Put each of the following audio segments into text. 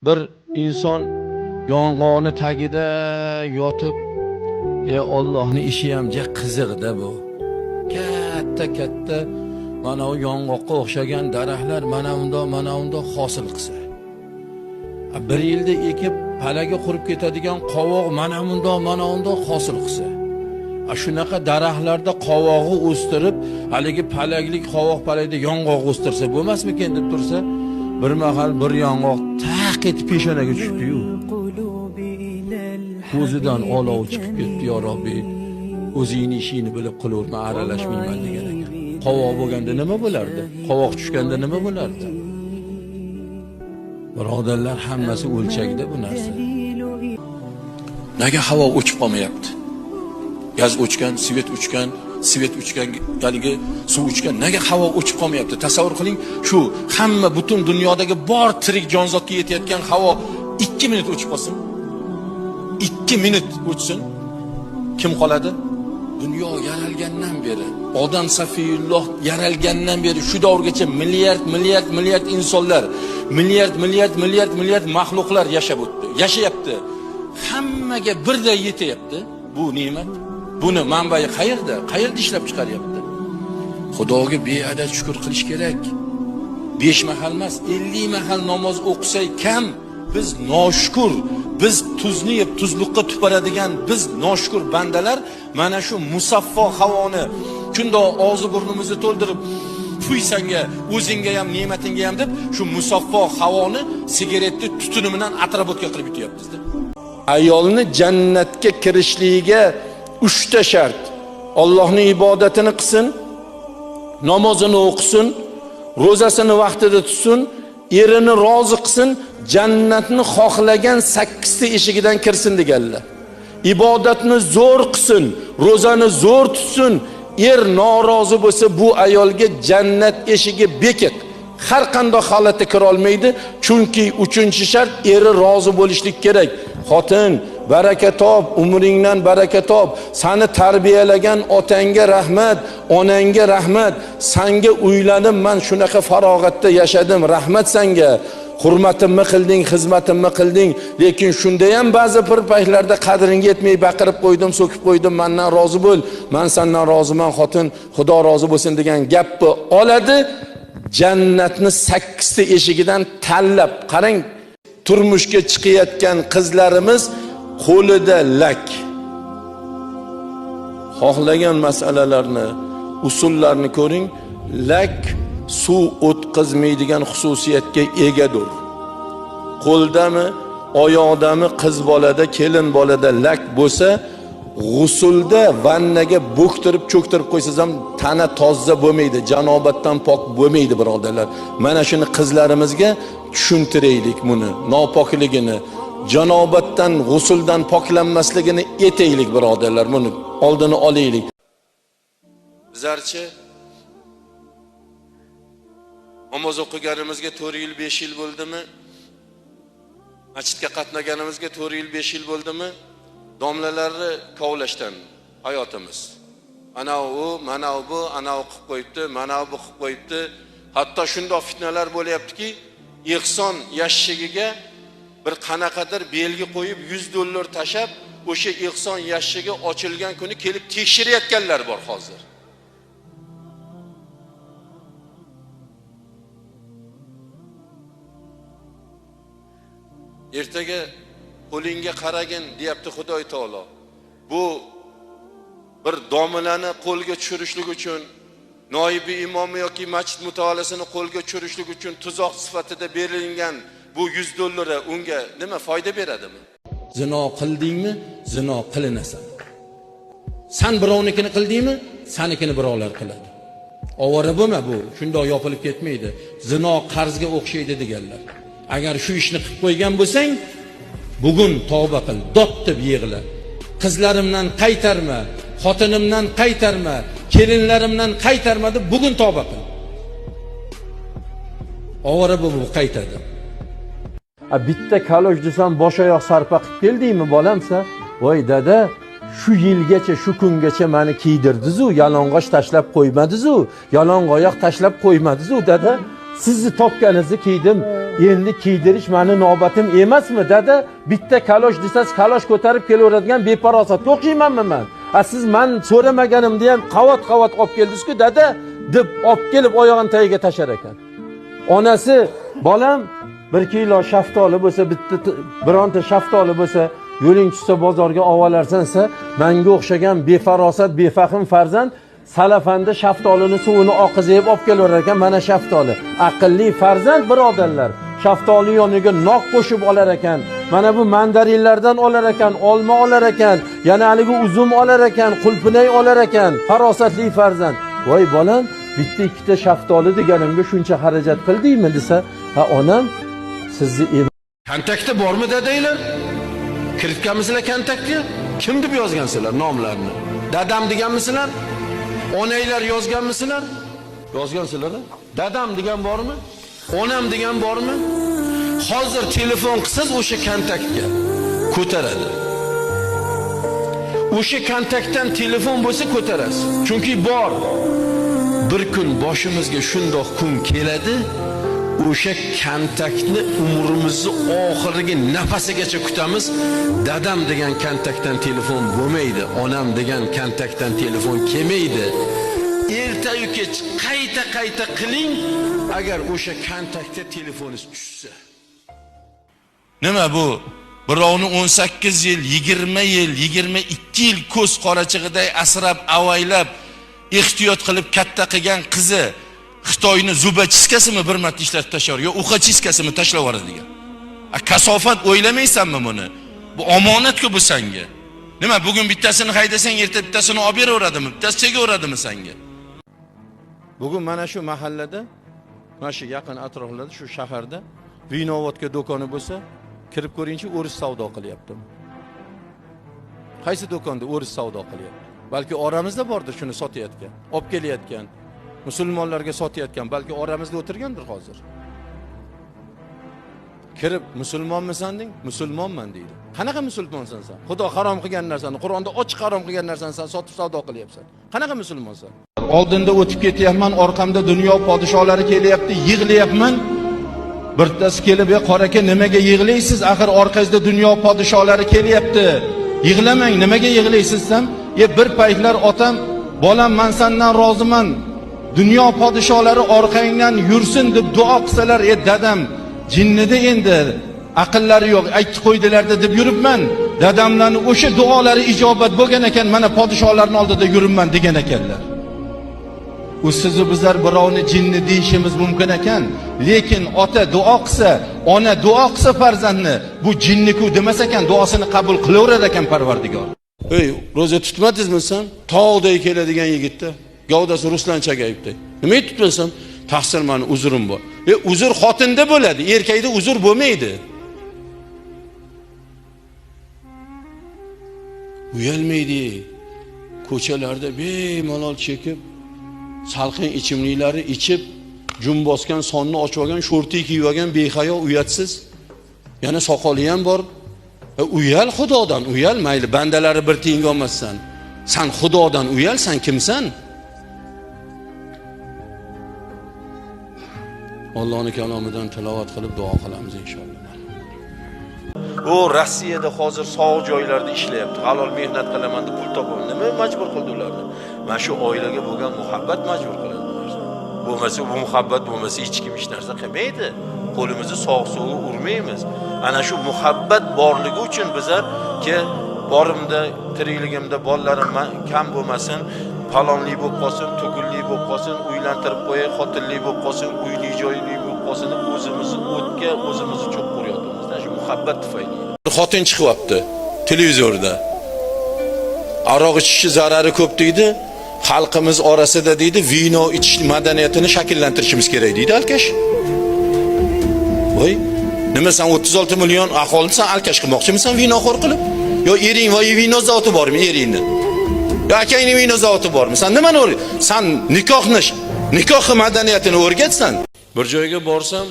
Bir inson yong'oqni tagida yotib, Allohning ishi ham ja qiziq-da bu. Katta katta mana u yong'oqqa o'xshagan daraxtlar mana undoq mana undoq hosil qilsa. Bir yilda ekib palaga qurib ketadigan qovoq mana bundoq mana undoq hosil qilsa. Shunaqa daraxtlarda qovog'i o'stirib, haligi palaklik qovoq palakda yong'oq o'stirsa bo'lmasmikin deb tursa, bir mahal bir yong'oq taq etib peshonaga tushdi-yu. Ko'zidan olov chiqib ketdi, yo Robbi, o'zingni ishingni bilib qilaverma, aralashmayman degan ekan. Qovoq bo'lganda nima bo'lardi? Qovoq tushganda nima bo'lardi? Birodarlar, hammasi o'lchakda bu narsa. Nega havo o'chib qolmayapti? Gaz o'chgan, svet o'chgan, svet o'chgan, haligi suv o'chgan. Nega havo o'chib qolmayapti? Tasavvur qiling, shu hamma butun dunyodagi bor tirik jonzotga yetayotgan havo 2 minut o'chib qolsin. 2 minut o'chsin. Kim qoladi? Dunyo yaralgandan beri, odam Safiyulloh yaralgandan beri shu davrgacha milliard milliard milliard insonlar, milliard milliard milliard milliard maxluqlar yashab o'tdi, yashayapti. Hammaga birday yetyapti bu ne'mat. Buni manbai qayerda? Qayerda ishlab chiqaryapti? Xudoga beadad shukr qilish kerak. 5 mahal emas, 50 mahal namoz o'qisak kam. Biz noshukur, biz tuzni yeb tuzluqqa tuparadigan biz noshukur bandalar mana shu musaffo havoni shundoq og'zi burnimizni to'ldirib, "Fuy senga, o'zingga ham, ne'matingga ham" deb shu musaffo havoni sigaretni tutuni bilan atrabotka qilib yutyapmiz-da. Ayolni jannatga kirishligiga 3 ta shart. Allohning ibodatini qilsin, namozini o'qisin, ro'zasini vaqtida tutsin, erini rozi qilsin, jannatni xohlagan 8 ta eshigidan kirsin deganlar. Ibodatni zo'r qilsin, ro'zani zo'r tutsin, er norozi bo'lsa bu ayolga jannat eshigi bekit. Har qanday holatda kira olmaydi, chunki 3-shart eri rozi bo'lishlik kerak. Xotin, baraka top, umringdan baraka top. Seni tarbiyalagan otangga rahmat, onangga rahmat. Sanga uylanib men shunaqa farog'atda yashadim, rahmat senga. Hurmatimni qilding, xizmatimni qilding, lekin shunda ham ba'zi bir paytlarda qadringga yetmay baqirib qo'ydim, so'kib qo'ydim, mendan rozi bo'l, men sendan roziman xotin, Xudo rozi bo'lsin degan gapni oladi. Jannatni 8 ta eshigidan tanlab, qarang, turmushga chiqayotgan qizlarimiz qo'lida lak. Xohlagan masalalarni, usullarni ko'ring, lak suv o'tkazmaydigan xususiyatga egadir. Qo'ldami, oyoqdami, qiz bolada, kelin bolada lak bo'lsa, g'usulda vannaga bo'ktirib, cho'ktirib qo'ysangiz ham tana toza bo'lmaydi, janobatdan pok bo'lmaydi, birodarlar. Mana shuni qizlarimizga tushuntiraylik buni, nopokligini, janobatdan, g'usuldan poklanmasligini etaylik, birodarlar, buni oldini olaylik. Bizlarchi namoz o'qiganimizga 4 yil, 5 yil bo'ldimi? Masjidga qatnaganimizga 4 yil, 5 yil bo'ldimi? Domlalarni kovlashdan hayotimiz. Ana u, mana bu, ana u qilib qo'yibdi, mana bu qilib qo'yibdi. Hatto shundoq fitnalar bo'lyaptiki, ehson yashigiga bir qanaqadir belgi qo'yib $100 tashab, o'sha ehson yashigi ochilgan kuni kelib tekshirayotganlar bor hozir. Ertaga qo'lingga qaragin deyapti Xudoy taolo. Bu bir domlani qo'lga tushirishlik uchun, noibi imomi yoki masjid mutollasini qo'lga tushirishlik uchun tuzoq sifatida berilgan bu $100 unga nima foyda beradimi? Zino qildingmi, zino qilinasan. San birovnikini qildingmi, sanikini birovlar qiladi. Ovora bo'lma, bu shundoq yopilib ketmaydi. Zino qarzga o'xshaydi deganlar. Agar shu ishni qilib qo'ygan bo'lsang, bugun tavba qil, dod deb yig'la. Qizlarimdan qaytarma, xotinimdan qaytarma, kelinlarimdan qaytarma deb bugun tavba qil. Ovora bu qaytadi. Bitta kalosh desam bosh oyoq sarpa qilib keldingmi bolamsa? Voy dada, shu yilgacha, shu kungacha meni kiydirdiz-u, yalang'och tashlab qo'ymadiz-u, yalang'oyoq tashlab qo'ymadiz-u dada. Sizni topganingizni kiydim. Endi kiydirish meni navbatim emasmi dada? Bitta kalosh desangiz kalosh ko'tarib kelaveradigan befarosatga o'xshaymanmi men? A siz men so'ramaganimda ham qavat-qavat olib keldingiz-ku dada, deb olib kelib oyog'ini tagiga tashlar ekan. Onasi, bolam, 1 kilo shaftoli bo'lsa, bitta bironta shaftoli bo'lsa, yo'ling tushsa bozorga ovolarsan desa, menga o'xshagan befarosat, befahm farzand salafanda shaftolini suvini oqizib olib kelaverar ekan. Mana shaftoli. Aqlli farzand birodarlar, shaftoli yoniga nok qo'shib olar ekan. Mana bu mandarinlardan olar ekan, olma olar ekan, yana haligi uzum olar ekan, qulpinay olar ekan. Farosatli farzand. Voy bolam, bitta ikkita shaftoli deganimga shuncha xarajat qildingmi desa, ha onam sizni kontaktda bormi dadanglar? Kiritganmisizlar kontaktga? Kim deb yozgansizlar nomlarini? Dadam deganmisizlar? Onanglar yozganmisizlar? Yozgansizlar-a? Dadam degan bormi? Onam degan bormi? Hozir telefon qilsangiz o'sha kontaktga ko'taradi. O'sha kontaktdan telefon bo'lsa ko'tarasiz. Chunki bor. Bir kun boshimizga shundoq kun keladi, o'sha kontaktni umrimizni oxirgi nafasigacha kutamiz. Dadam degan kontaktdan telefon bo'lmaydi, onam degan kontaktdan telefon kelmaydi. Ertayu kech qayta-qayta qiling, agar o'sha kontaktga telefoningiz tushsa. Nima bu? Birovni 18 yil, 20 yil, 22 yil ko'z qorachig'iday asrab, avaylab, ehtiyot qilib katta qilgan qizi Xitoyni zubachiskasimi bir marta ishlatib tashlar, yo uxachiskasimi tashlab yuboradi degan. A kasofat o'ylamaysanmi buni? Bu omonat-ku bu senga. Nima bugun bittasini haydasang, erta bittasini olib beraveradimi? Bittasi chegaveradimi senga? Bugun mana shu mahallada, mana shu yaqin atroflarda, shu shaharda vinovodka do'koni bo'lsa, kirib ko'ringchi, o'ris savdo qilyaptimi? Qaysi do'konda o'ris savdo qilyapti? Balki oramizda bordir shuni sotayotgan, olib kelayotgan, musulmonlarga sotayotgan, balki oramizda o'tirgandir hozir. Kirib musulmonmisan deng, musulmonman deydi. Qanaqa musulmonsan sen? Xudo harom qilgan narsani, Qur'onda ochiq harom qilgan narsani sen sotib savdo qilyapsan. Qanaqa musulmonsan? Oldinda o'tib ketyapman, orqamda dunyo podsholari kelyapti, yig'layapman. Birtasi kelib, "Ey qora aka, nimaga yig'laysiz? Axir orqangizda dunyo podsholari kelyapti. Yig'lamang, nimaga yig'laysiz?" desam, "E bir paytlar otam, bolam men sendan roziman, dunyo podsholari orqangdan yursin deb duo qilsalar, e dadam jinnida endi aqllari yo'q, aytib qo'ydilar-da deb yuribman. Dadamlarning o'sha duolari ijobat bo'lgan ekan, mana podsholarning oldida yuribman" degan ekanlar. U sizu bizlar birovni jinni deyishimiz mumkin ekan, lekin ota duo qilsa, ona duo qilsa farzandni, bu jinniku demas ekan, duosini qabul qilaverar ekan Parvardigor. Ey, ro'za tutmadingizmi sen? Tog'day keladigan yigitda, gavdasi Ruslan Chagayevday. Nimaga tutmasan? Taqsir, meni uzrim bor. E uzr xotinda bo'ladi, erkakda uzr bo'lmaydi. Uyalmaydi. Ko'chalarda bemalol chekib, salqin ichimliklarni ichib, jum bosgan, sonni ochib olgan, shorti kiyib olgan behayo, uyatsiz. Yana soqoli ham bor. Uyal Xudodan, uyal, mayli bandalari bir tiyinga olmassan. Sen Xudodan uyal, sen kimsan? Allohning kalomidan tilovat qilib duo qilamiz inshaalloh. U Rossiyada hozir sovuq joylarda ishlayapti. Halol mehnat qilaman deb pul topaman. Nima majbur qildi ularni? Mana shu oilaga bo'lgan muhabbat majbur qiladi bu narsa. Bo'lmasa bu muhabbat bo'lmasa hech kim hech narsa qilmaydi. Qo'limizni sovuq suvga urmaymiz. Ana shu muhabbat borligi uchun bizlar ki borimda, tirikligimda bolalarim kam bo'lmasin, palonli bo'lib qolsin, tugunli bo'lib qolsin, uylantirib qo'yay, xotinli bo'lib qolsin, uyli joyli bo'lib qolsin deb o'zimizni o'tga, o'zimizni cho'q qo'yapmiz. Shu muhabbat tufayli. Xotin chiqyapti televizorda. Aroq ichishi zarari ko'p deydi. Xalqimiz orasida deydi, vino ichish madaniyatini shakllantirishimiz kerak deydi alkash. Voy, nima sen 36 million aholini sen alkash qilmoqchimisan vinoxo'r qilib? Yo ering voy vino zavodi bormi eringni? Yo akangning vino zavodi bormi? Sen nimani o'rgat? Sen nikoh madaniyatini o'rgatsan. Bir joyga borsam,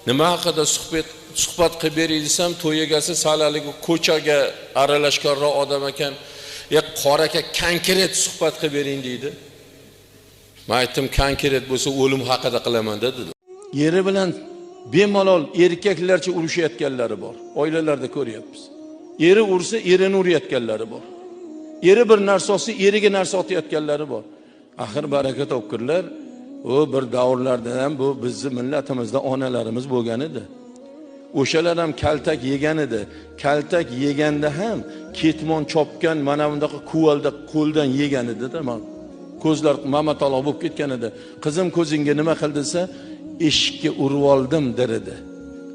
nima haqida suhbat qilib bering desam, to'y egasi sal haligi ko'chaga aralashganroq odam ekan. Ya qora aka konkret suhbat qilib bering deydi. Men aytdim, konkret bo'lsa o'lim haqida qilaman dedi. Eri bilan bemalol erkaklarcha urushayotganlari bor. Oilalarda ko'ryapmiz. Eri ursa erini urayotganlari bor. Eri bir narsa olsa eriga narsa otayotganlari bor. Axir baraka topkirlar, u bir davrlarda ham bu bizni millatimizda onalarimiz bo'lgan edi. O'shalar ham kaltak yegan edi. Kaltak yeganda ham ketmon chopgan mana bundaqa kuvalda qo'ldan yegan edi-da. Ko'zlar mamataloq bo'lib ketgan edi. Qizim ko'zingga nima qildi desa, eshikka urib oldim der edi.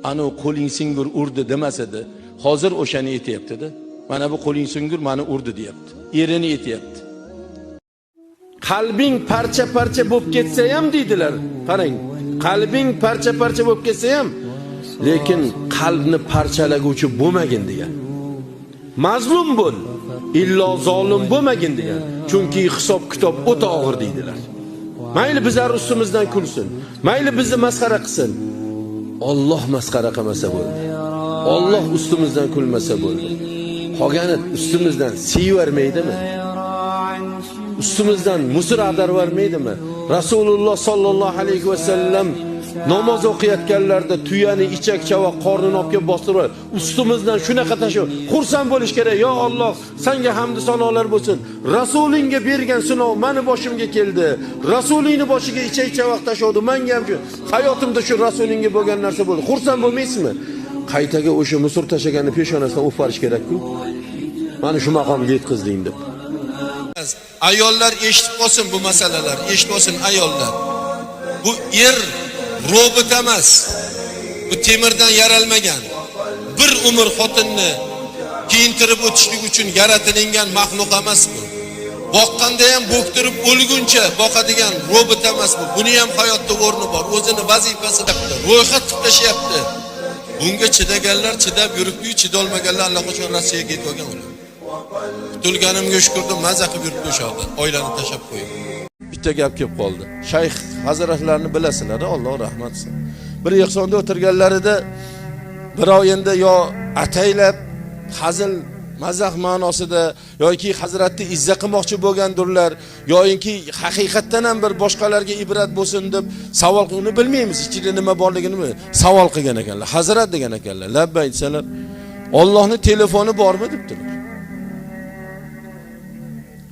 Ana u qo'ling singur urdi demas edi. Hozir o'shani aytayapti-da. Mana bu qo'ling singur meni urdi deyapti. Erini aytayapti. Qalbing parcha-parcha bo'lib ketsa ham deydilar. Qarang, qalbing parcha-parcha bo'lib ketsa ham, lekin qalbni parchalaguvchi bo'lmagin degan. Mazlum bo'l, illo zolim bo'lmagin degan. Chunki hisob kitob o'ta og'ir deydilar. Mayli bizlar ustimizdan kulsin, mayli bizni masxara qilsin. Alloh masxara qilmasa bo'ldi. Alloh ustimizdan kulmasa bo'ldi. Qolgani ustimizdan siyvermaydimi? Ustimizdan musr ag'darvermaydimi? Rasululloh sollallohu alayhi vasallam namoz o'qiyotganlarida tuyani ichak chavoq qornini olib kelib bostirib, ustimizdan shunaqa tashlab, xursand bo'lish kerak. Yo Alloh, senga hamd sanolar bo'lsin. Rasulingga bergan sinov meni boshimga keldi. Rasulingni boshiga ichak chavoq tashladi, menga ham shu hayotimda shu rasulingga bo'lgan narsa bo'ldi. Xursand bo'lmaysizmi? Qaytaga o'sha musr tashlaganni peshonasidan o'parish kerak-ku. Mana shu maqomga yetkazding deb. Ayollar eshitib qolsin bu masalalar, eshitib olsin ayollar. Bu er robot emas. Bu temirdan yaralmagan. Bir umr xotinni kiyintirib o'tishlik uchun yaratilingan maxluq emas bu. Boqqanda ham bo'ktirib o'lguncha boqadigan robot emas bu. Buni ham hayotda o'rni bor, o'zini vazifasi yapti, ro'yxat qilib tashlayapti. Bunga chidaganlar chidab yuribdi, chidolmaganlar allaqachon Rossiyaga ketib olgan ular. Qutulganimga shukur deb maza qilib yuribdi o'sha yoqda, oilani tashlab qo'yib. Bitta gap kelib qoldi. Shayx hazratlarini bilasizlar, Alloh rahmat qilsin. Bir ehsonda o'tirganlarida birov endi yo ataylab hazil mazax ma'nosida yoki hazratni izza qilmoqchi bo'lgandirlar, yoki haqiqatdan ham bir boshqalarga ibrat bo'lsin deb savol, uni bilmaymiz, ichida nima borligini savol qilgan ekanlar. Hazrat degan ekanlar. Labbay desalar, Allohning telefoni bormi debdilar.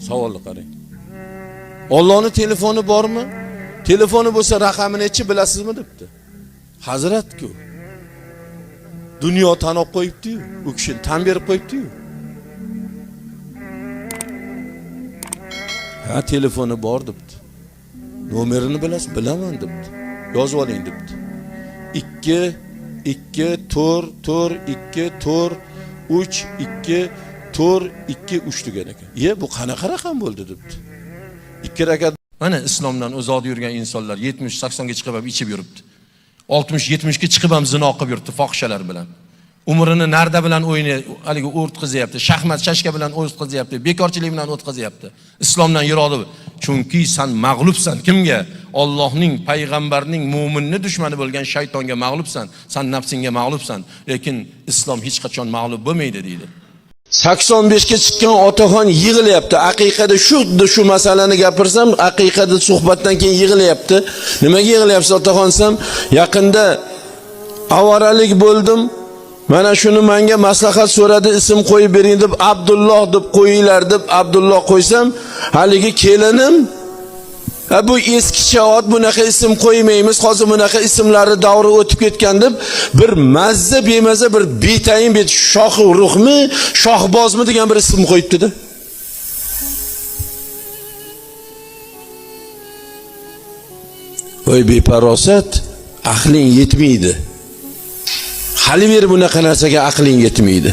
Savolni qarang. Allohning telefoni bormi? Telefoni bo'lsa raqami nechi bilasizmi debdi. Hazrat-ku. Dunyo tanib qo'yibdi-yu, u kishini tan berib qo'yibdi-yu. Ha, telefoni bor debdi. Nomerini bilasiz? Bilaman debdi. Yozib oling debdi. 2 2 4 4 2 4 3 2 4 2 3 degan ekan. Ye, bu qanaqa raqam bo'ldi debdi. 2 rakat. Mana islomdan uzoqda yurgan insonlar 70-80 ga chiqib ham ichib yuribdi. 60-70 ga chiqib ham zino qilib yuribdi fohishalar bilan. Umrini narda bilan o'yini haligi o'tkazyapti, shaxmat, shashka bilan o'tkazyapti, bekorchilik bilan o'tkazyapti. Islomdan yiroqda. Chunki san mag'lubsan. Kimga? Allohning, payg'ambarning, mo'minning dushmani bo'lgan shaytonga mag'lubsan. San nafsingga mag'lubsan. Lekin islom hech qachon mag'lub bo'lmaydi deydi. 85 ga chiqqan otaxon yig'layapti. Aqiqada shu masalani gapirsam, aqiqada suhbatdan keyin yig'layapti. Nimaga yig'layapsiz otaxon desam, yaqinda avoralik bo'ldim. Mana shuni menga maslahat so'radi, ism qo'yib bering deb, Abdulloh deb qo'yinglar deb Abdulloh qo'ysam, haligi kelinim, ha bu eskicha ot, bunaqa ism qo'ymaymiz, hozir bunaqa ismlarni davri o'tib ketgan deb bir mazza bemaza bir betayin bet shoh ruhmi, shohbozmi degan bir ism qo'yibdi-da. Voy beparosat, aqling yetmaydi. Hali beri bunaqa narsaga aqling yetmaydi.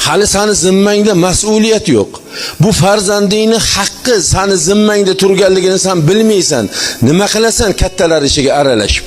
Hali sani zimmangda mas'uliyat yo'q. Bu farzandingni haqqi sani zimmangda turganligini sen bilmaysan. Nima qilasan kattalar ishiga aralashib?